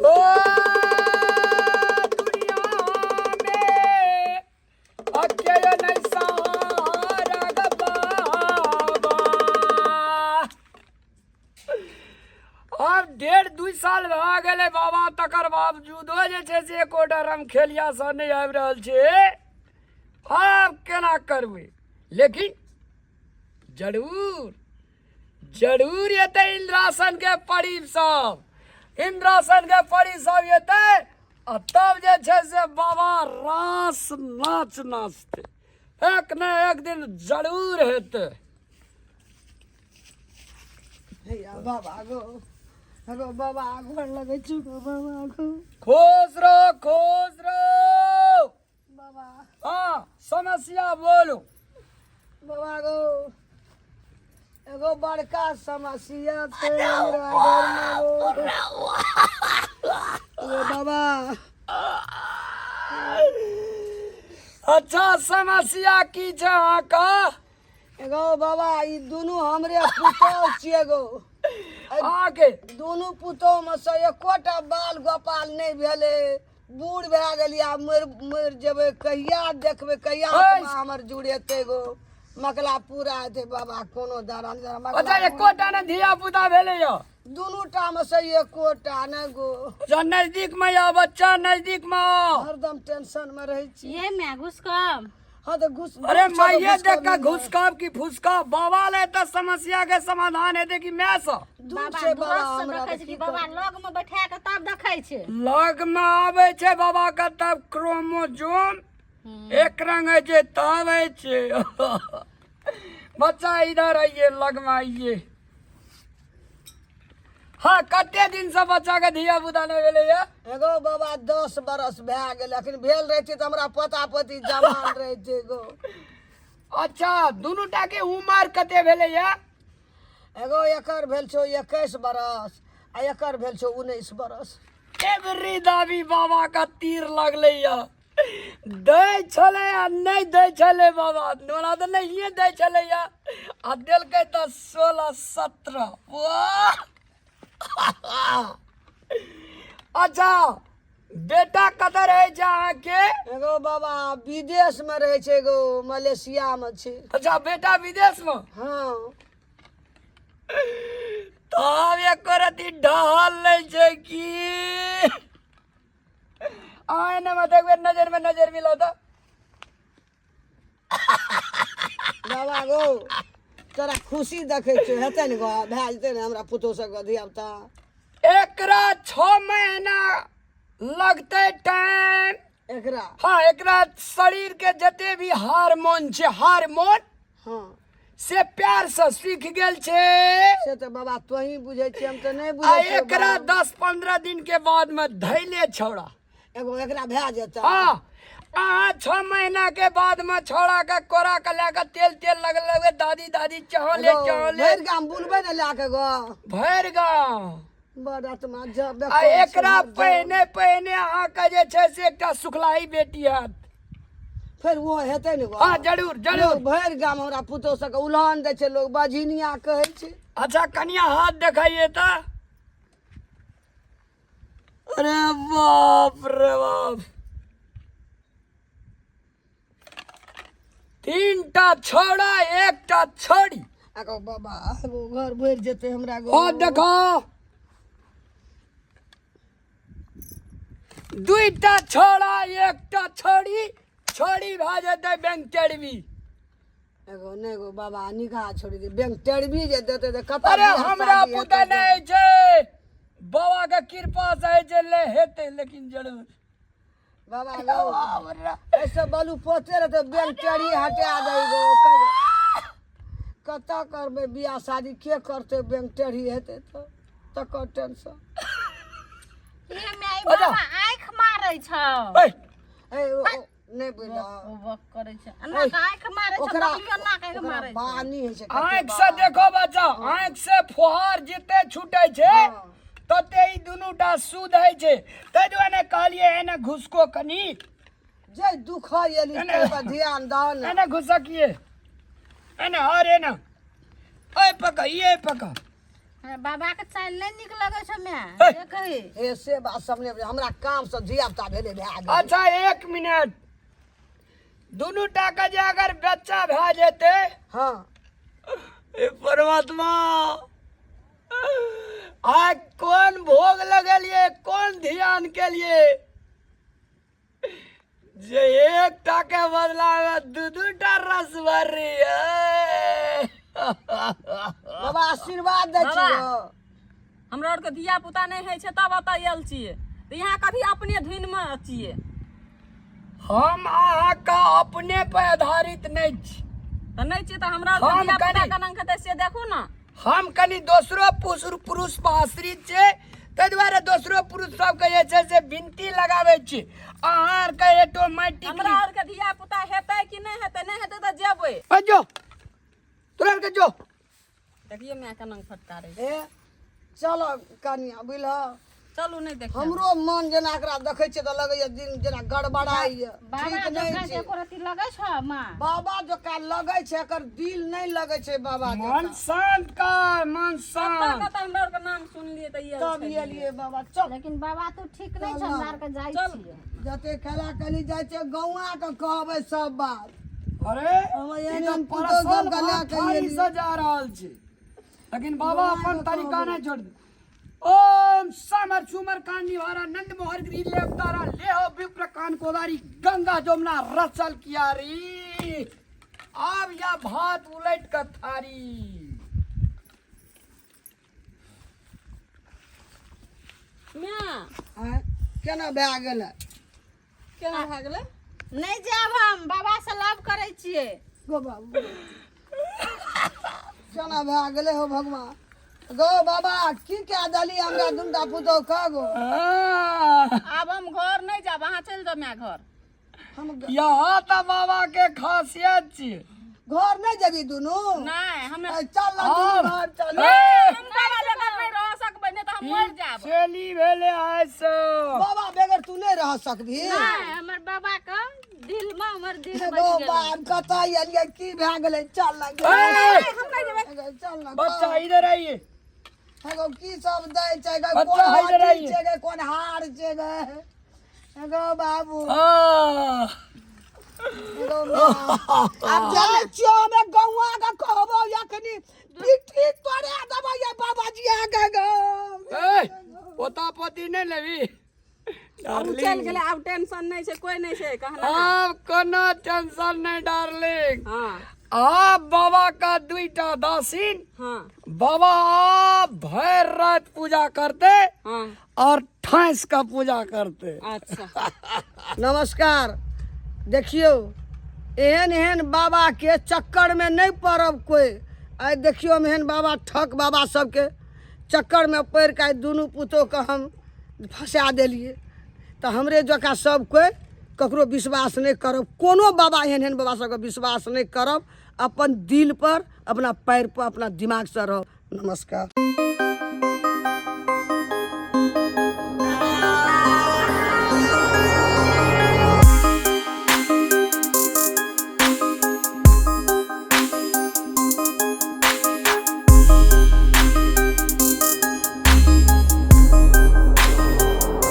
ओ दुनिया में अकेले नहीं सहारा ग बाबा। आब 1.5-2 साल भए गेलै बाबा, तकर बावजूदो जे छै से एकोटा रमखेलिया सब नहि आबि रहल छै। आब केना करबै? लेकिन जरूर जरूर एतै इंद्रासन के परी सब, इंद्रासन के परी सब एतै आ तब जे छै से बाबा रास नाच नाचतै। एक ने एक दिन जरूर हेतै। हैया बाबा गो, गो बाबा, गोर लगै छी गो बाबा गो। खुश रहो, खुश रहो बाबा। हाँ, समस्या बोलू। बाबा गो, एगो बड़का समस्या छै हमरा घरमे गो। ओ बाबा। अच्छा, समस्या की छै अहाँके? एगो बाबा, ई दुनू हमरे पुतोह छियै गो। अहाँके दुनू पुतोह मे से एकोटा बाल गोपाल नहि भेलै। बूढ़ भए गेलियै, आब मरि मरि जेबै। कहिया देखबै, कहिया आत्मा हमर जुड़ेतै गो, मकला पूरा हेतै बाबा? कोनो दरान जरा मकला। अच्छा, एकोटा ने धिया पुता भेलै यऽ? दुनू टा मे से एकोटा नहि गो। अच्छा, नजदीक में आउ बच्चा, नजदीक में आओ। हरदम टेंशन मे रहै छी। ये मैं घुसकब। हाँ तऽ घुस। अरे घुस छौ तऽ माइये घुसकब देख कऽ नहि। घुसकब कि फुसकब? बाबा ले तऽ समस्या के समाधान हेतै कि माय सँ? दूर बाबा छै बाबा दूर से हमरा देखै तऽ छै की कि बाबा करब? लग में बैठा के तब देखै छै। लग में आबै छै बाबा के तब क्रोमोजोम एक रंग होइ छै, तब होइ छै। बच्चा, इधर आइए, लग में आइए। हाँ, कते दिन से बच्चा के धिया पुता नहीं भेलै ये? एगो बाबा, 10 बरस भए गेल। अखन भेल रहै तऽ हमरा पोता पोती जवान रहै छै गो। अच्छा, दुनू टा के उमर कते भेलै ये? एगो एकर भेल छौ 21 बरस आ एकर भेल छौ 19 बरस। एवरी दाबी बाबा का तीर लगलै ये। दै छलै आ नहि दै छलै बाबा, ओना तऽ नहिए दै छलै ये, आ देलकै तऽ 16-17। वाह! अच्छा, बेटा कतऽ रहै छै अहाँके? एगो बाबा, विदेश मे रहै छै एगो, मलेशिया मे छै। अच्छा, बेटा विदेश मे? हाँ। तब एको रति ढहल नहि छै की? अहाँ एने मत, एक बेर नजर में नजर मिलाओ तऽ। बाबा गो, तोरा खुशी देखै छियौ, हेतै ने गो, भए जेतै ने हमरा पुतोहु सबके धिया पुता? एकरा 6 महीना लगतै टाइम। एकरा? हाँ, एकरा शरीर के जते भी हार्मोन छै, हार्मोन से प्यार से सीख गेल छै। से तऽ बाबा तोही बुझै छियै, हम तऽ नहि आ बुझै छियौ। एकरा बाबा। 10-15 दिन के बाद में धैले छौड़ा। एगो एकरा भए जेतै? हाँ, अहाँ 6 महीना के बाद में छौड़ा के कोरा के लए के तेल तेल लगल लगবে, दादी दादी चहले एगो चहले। भरि गाम बुलबै ने लए के गो? भरि गाँव। बड़ आत्मा जब आ एकरा पहिने पहिने अहाँके जे छै से एकटा सुखलाही बेटी हैत। फेर वो हेतै ने गो? हाँ, जरूर जरूर। लोग भरि गाम हमरा पुतोहु सबके उल्हान दै छै, लोग बझिनिया कहै छै। अच्छा, कनिया हाथ देखाइए तऽ। अरे बाप रे बाप, तीनटा छौड़ा, एकटा छौड़ी। आगो बाबा, एगो घर भरि जेतै हमरा गो। हाथ देखो, दुईटा छौड़ा, एकटा छौड़ी, छौड़ी भए जेतै बैंक टेरवी। एगो नहि गो बाबा, निकाह छोड़ि दे। बैंक टेरवी जे देतै तऽ कतऽ अरे बियाह हमरा शादी पुते हेतै? नहि छै, बाबा के कृपा से होइ छै, ले हेतै लेकिन जरूर। बाबा गो, ऐसे बालू पोते रहतै, बैंक टेरी हटा दै गो। कतऽ करबै बियाह शादी, के करतै? बैंक टेरी हेतै तऽ तकर टेंशन। ये my. अच्छा। बाबा आँखि मारै छौ। ऐ, ए नहि बुझल। ओ बक करै छै एना कऽ आँखि मारै छौ। ओकरा बकलियो नाक आँखि ओकरा मारै छौ। बानी होइ छै कते आँखि से। बाबा। देखो बच्चा, आँखि से फुहार जते छूटे छै तते ई दुनू टा शुद्ध होइ छै। ताहि दुआरे कहलियै एने घुसको कनी। जे दुख एली ताहि पर ध्यान दह ने। एने घुसकिए, एने और एने, ऐ पकड़, ये पकड़। हमरा बाबा के चालि नहि नीक लगै छौ माय, हे। देखही। हे से बात सब नहि, हमरा काम से धिया पुता भेलै भए गेलै। अच्छा एक मिनट, दुनू टा के जे अगर बच्चा भए जेतै। हाँ। हे परमात्मा, आइ कोन भोग लगेलिए, कोन ध्यान केलिए जे एकटा के बदला में दू दू टा रस भरी। बाबा आशीर्वाद दै छी। बाबा। गो। हमरा आरके धिया पुता नहि होइ छै तब एतऽ आयल छियै, तऽ यहाँ कभी अपने धुनमे छियै। हम अहाँके अपने पर आधारित नहि छी। तऽ नहि छियै तऽ हमरा आरके हम धिया पुता कनि- केना हेतै से देखू ने। हम कनि दोसरो पुरुष पुरुष पर आश्रित छै, ताहि दुआरे दोसरो पुरुष सबके जे छै से विनती लगाबै छी। अहाँ आरके ऑटोमेटिकली हमरा आरके धिया पुता हेतै कि नहि हेतै? नहि हेतै तऽ जेबै। जो तोरा आरके जो। देखियौ माय केना फटकारै छै। हे चलो कनिया, बुझलह? चलू, नहि देख। हमरो मन जेना एकरा देखै छियै तऽ लगैया दिन जेना गड़बड़ाइया। बाबा ठीक नहि जकाँ छै। एको रत्ती लगै छौ माँ? बाबा जकाँ लगै छै, एकर दिल नहि लगै छै बाबा मन जकाँ। शांत कर, मन कतऽ शांत। कतऽ हमरा आरके नाम सुनलियै तऽ आयल तब छलियै। एलियै बाबा, चल। लेकिन बाबा तू ठीक नहि छौ, हमरा आरके जाइ चल। छियै। जते खेला कली जाइ छै, गौआ के कहबै सब बात। अरे हम ई एहन तऽ एहन पुतोहु परसल सबके लए भात के थारी एलियै। से जा रहल छै, लेकिन बाबा अपन तरीका नहि छोड़। ओम समर सुमर कान निवारा नंद मोहर गिरी ले अवतारा ले हो विप्र कान कोदारी गंगा जमुना रसल कियारी, आब या भात उलट कर थारी। माय। आँय, केना भए गेलै? केना भए गेलै? नहि जायब हम, बाबा से लव करै छियै। गो बाबू, केना भए गेलै हो भगवान? गो बाबा, की कए देली हमरा दुनटा पुतोहु कऽ गो? आब हम घर नहि जायब, अहाँ चलि जाउ माय घर। हम यहाँ तऽ बाबा के खासियत छियै। घर नहि जेबी दुनू? नहि, हम ए, चल ना दुनू घर चल। ए, हम बाबा बगैर नहि रह सकबै, नहि तऽ हम मरि जायब। चेली भेलै आइ से। बाबा बगैर तू नहि रह सकबी? नहि, हमर बाबा के दिल में हमर दिल गो बसि गेलै। बाप, कतऽ एलियै? की भए गेलै? चल ना। ए, हम नहि जेबै। चल ना। बच्चा इधर आइए। हे गो, की सब दै छै गे? बच्चा, कोन इधर हाथी आइए। छै गे, कोन हार छै गे? हे गो बाबू। आ, हे गो माँ। आब जाइ छियौ, हमे गौआ के कहबौ, एखनी पिट्ठी तोड़े देबै ये बाबाजी आके गो। ए, पोता पोती नहि लेबी? आब चलि गेलै, आब टेंशन नहि छै, कोई नहि छै कहना। आब कोनो टेंशन नहि डार्लिंग। हाँ। आब बाबा का दुईटा दासीन। हाँ। बाबा आब भरि रात पूजा करते। हाँ। और ठाँस का पूजा करते। अच्छा। नमस्कार। देखियौ, एहन एहन बाबाके चक्करमे नहि पड़ब कोइ। आइ देखियौ, हम एहन बाबा, ठक बाबा सबके चक्करमे पड़ि कऽ आइ दुनू पुतोहके हम फंसा देलियै। तऽ हमरे जकाँ सब कोइ ककरो विश्वास नहि करब, कोनो बाबा, एहन एहन बाबा सबके विश्वास नहि करब। अपन दिलपर, अपना पैरपर, अपना दिमागसँ रहब। नमस्कार।